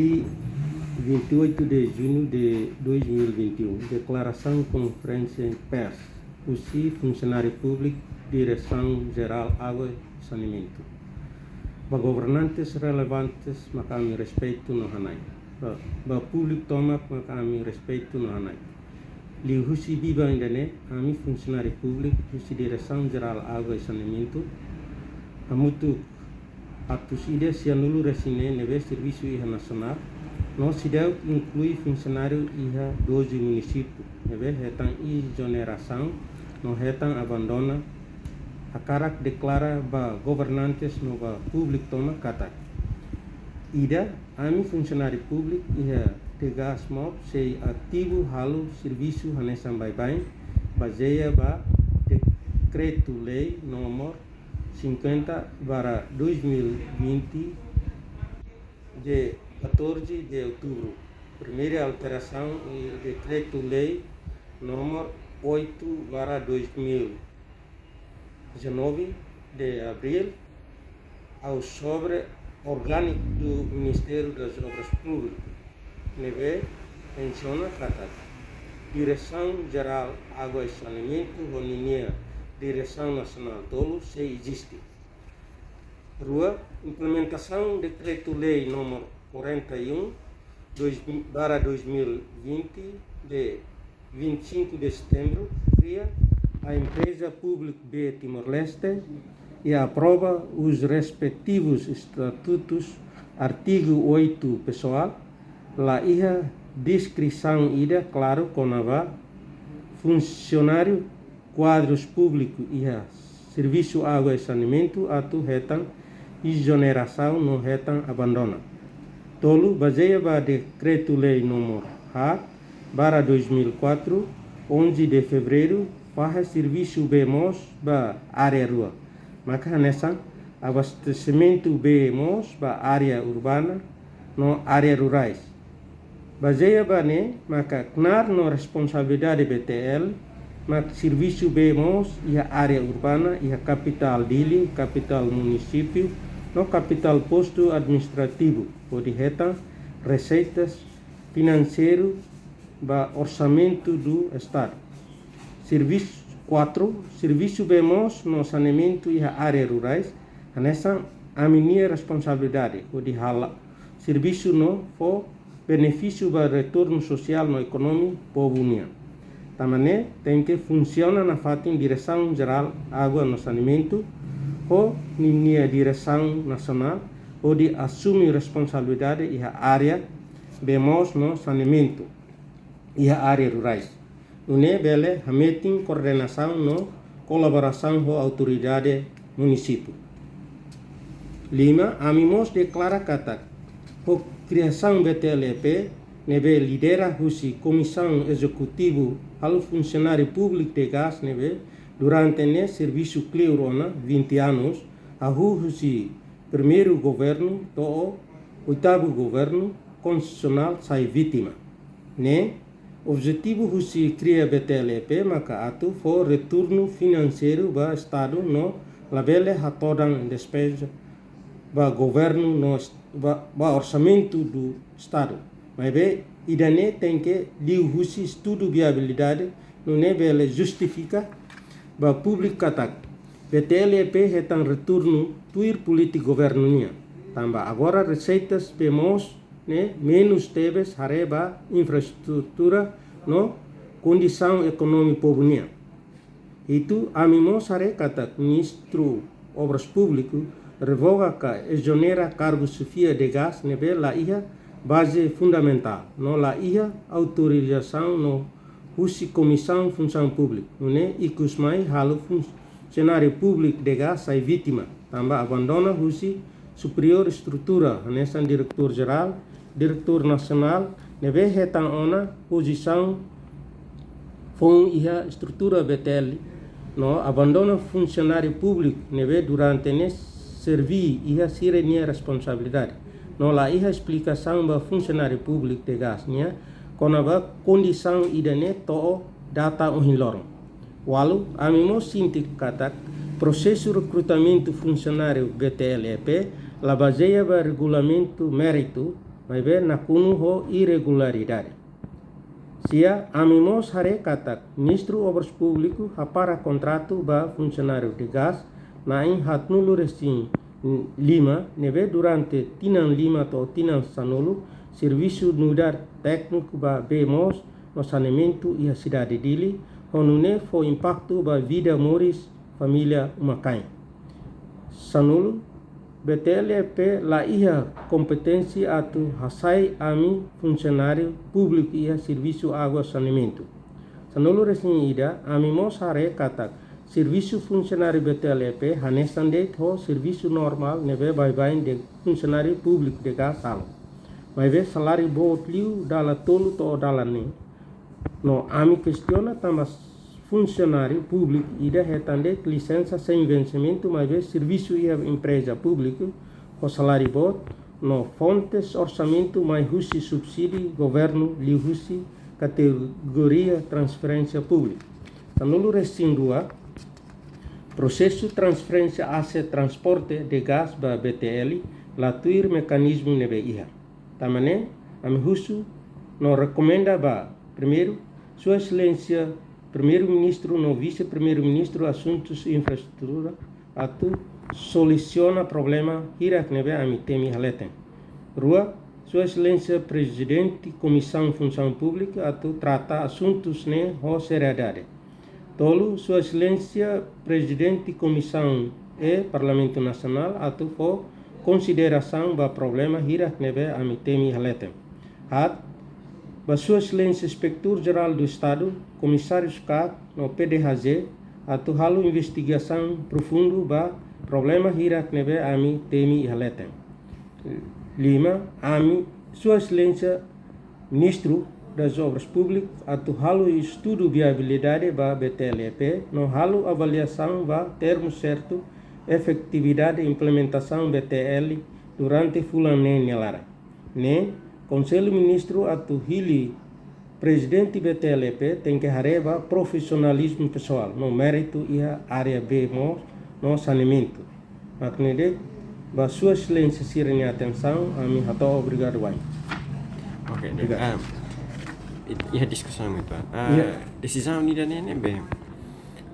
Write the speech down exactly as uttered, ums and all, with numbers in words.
Vinte e oito de junho de dois mil e vinte e um, deklarasaun konferénsia imprensa husi funsionáriu públiku Diresaun Jerál Água i Saneamentu. Ba governantes relevantes maka ami respeitu no hanoin. Ba, ba públiku tomak maka ami respeitu no hanoin. Liuhusi biban ida-ne'e, ami funsionáriu públiku husi Diresaun Jerál Água i Saneamentu hamutuk atus ida sianulu-resin-neen ne'ebé servisu iha nasionál, no seidauk inklui funsionáriu iha doze munisípiu ne'ebé hetan ezonerasaun no hetan abandona, hakarak deklara ba governantes no ba públiku tomak katak: ida, ami funsionáriu públiku iha Degás MOP sei ativu halo servisu hanesan baibain, bazeia ba Dekretu-Lei númeru cinquenta barra dois mil e vinte, de catorze de outubro. Primeira alterasaun iha Dekretu-Lei númeru oito barra dois mil e dezanove, de abril, ao sobre orgânico do Ministério das Obras Públicas, ne'ebé mensiona katak Diresaun Jerál Água i Saneamentu ho ninia diresaun nasionál tolu sei eziste. Rua, implementasaun Dekretu-Lei númeru quarenta e um, dois, barra dois mil e vinte, de vinte e cinco de setembro, cria a Empresa Pública B Timor-Leste e aprova os respectivos estatutos, artigo oito, pessoal, la iha deskrisaun ida klaru kona-ba funsionáriu kuadrus públiku iha Servisu Água i Saneamentu atu hetan ezonerasaun no hetan abandona. Tolu, bazeia ba Dekretu-Lei númeru haat barra dois mil e quatro, onze de fevereiro, fahe servisu bee moos ba área rua. Maka hanesan abastesimentu bee moos ba área urbana no área rurais. Bazeia ba ne'e maka knaar no responsabilidade B T L, mak servisu bee moos iha área urbana, iha kapitál Dili, kapitál munisípiu, no kapitál postu administrativu, hodi hetan reseitas finanseiru ba orsamentu do Estadu. Servisu, quatro, servisu bee moos no saneamentu iha área rurais, hanesan ami-nia responsabilidade, hodi hala'o servisu no fó benefísiu ba retornu sosiál no ekonómiku povu nian. Tanba ne'e, tenke funsiona nafatin Diresaun Jerál Água no Saneamentu ho ninia diresaun nasionál, hodi asume responsabilidade iha área bee moos no saneamentu iha área rurais. Nune'e bele hametin koordenasaun no kolaborasaun ho autoridade munisípiu. Lima, ami mós deklara katak, ho kriasaun B T L E P, ne'ebé lidera husi Komisaun Ezekutivu halo Funsionáriu Públiku Degás ne'ebé durante ne'e servisu kleur ona vinte anos, hahú husi primeiru governu to'o oitavu governu konstitusionál sai vítima. Ne'e, objetivu husi kria B T L E P maka atu fó retornu finanseiru ba Estadu no labele hatodan despeza ba governu no est-, ba, ba orsamentu do Estadu. Maibé, ida-ne'e tenke liuhusi estudu viabilidade, nune'e bele justifika ba públiku katak B T L E P hetan retornu tuir polítika governu nian. Tanba agora reseitas bee moos ne'e menus tebes haree ba infraestrutura no kondisaun ekonomia povu nian. Hitu, ami mós haree katak Ministru Obras Públiku revoga ka ezonera kargu xefia Degás ne'ebé la iha baze fundamentál, no la iha autorizasaun no husi Komisaun Funsaun Públika, nune'e ikus mai halo funsionáriu públiku Degás sai vítima, tanba abandona husi superiór estrutura, hanesan diretór jerál, diretór nasionál, ne'ebé hetan ona pozisaun foun iha estrutura B T L, no abandona funsionáriu públiku ne'ebé durante ne'e serví iha sira-nia responsabilidade, no la iha esplikasaun ba funsionáriu públiku Degás nian kona-ba kondisaun ida-ne'e to'o data ohin loron. Walu, ami mós sente katak prosesu rekrutamentu funsionáriu B T L E P la bazeia ba regulamentu méritu, maibé nakonu ho irregularidade. Sia, ami mós haree katak Ministru Obras Públiku hapara kontratu ba funsionáriu Degás na'in haatnulu resin lima ne'ebé durante tinan lima to'o tinan sanulu servisu nu'udar tékniku ba bee moos no saneamentu iha sidade Dili, ho nune'e fó impaktu ba vida moris família uma-kain. Sanulu, B T L E P la iha kompeténsia atu hasai ami funsionáriu públiku iha servisu água saneamentu. Sanulu resin ida, ami mós haree katak servisu funsionáriu B T L E P hanesan de'it ho servisu normál ne'ebé baibain de funsionáriu públiku Degás halo. Maibé saláriu boot liu dala tolu to'o dala neen. No ami kestiona tanba funsionáriu públiku ida hetan de'it lisensa sein vensimentu maibé servisu iha empreza públiku ho saláriu boot no fontes orsamentu mai husi subsídiu governu liuhusi kategoria transferénsia públiku. Sanulu resin rua, prosesu transferénsia aset transporte Degás ba B T L la tuir mekanizmu ne'ebé iha. Tanba ne'e, ami husu no rekomenda ba, primeiru, Sua Exelénsia Primeiru-Ministru no Vise-Primeiru-Ministru Asuntus Infraestrutura atu solusiona problema hirak ne'ebé ami temi iha leten. Rua, Sua Exelénsia Prezidente Komisaun Funsaun Públika atu trata asuntus ne'e ho seriedade. Tolu, Sua Exelénsia Prezidente Komisaun E Parlamentu Nasionál atu fó konsiderasaun ba problema hirak ne'ebé ami temi iha leten. Haat, ba Sua Exelénsia Inspetór Jerál do Estadu, Komisáriu K A K no P D H J atu halo investigasaun profundu ba problema hirak ne'ebé ami temi iha leten. Lima, ami, Sua Exelénsia Ministru das Obras Públikas atu halo estudu viabilidade ba B T L E P no halo avaliasaun ba termu sertu efetividade implementasaun B T L durante fulan neen nia laran. Ne'e, Konsellu Ministru atu hili Prezidente B T L E P tenke haree ba profisionalizmu pesoál no méritu iha área bee moos no saneamentu. Mak ne'e de'it, ba Sua Exelénsia sira-nia atensaun, ami hato'o obrigadu wa'in. Oke, obrigadu. Ah, it-, iha diskusaun itu. Ah, Iya. Desizaun ida-ne'e ne'ebé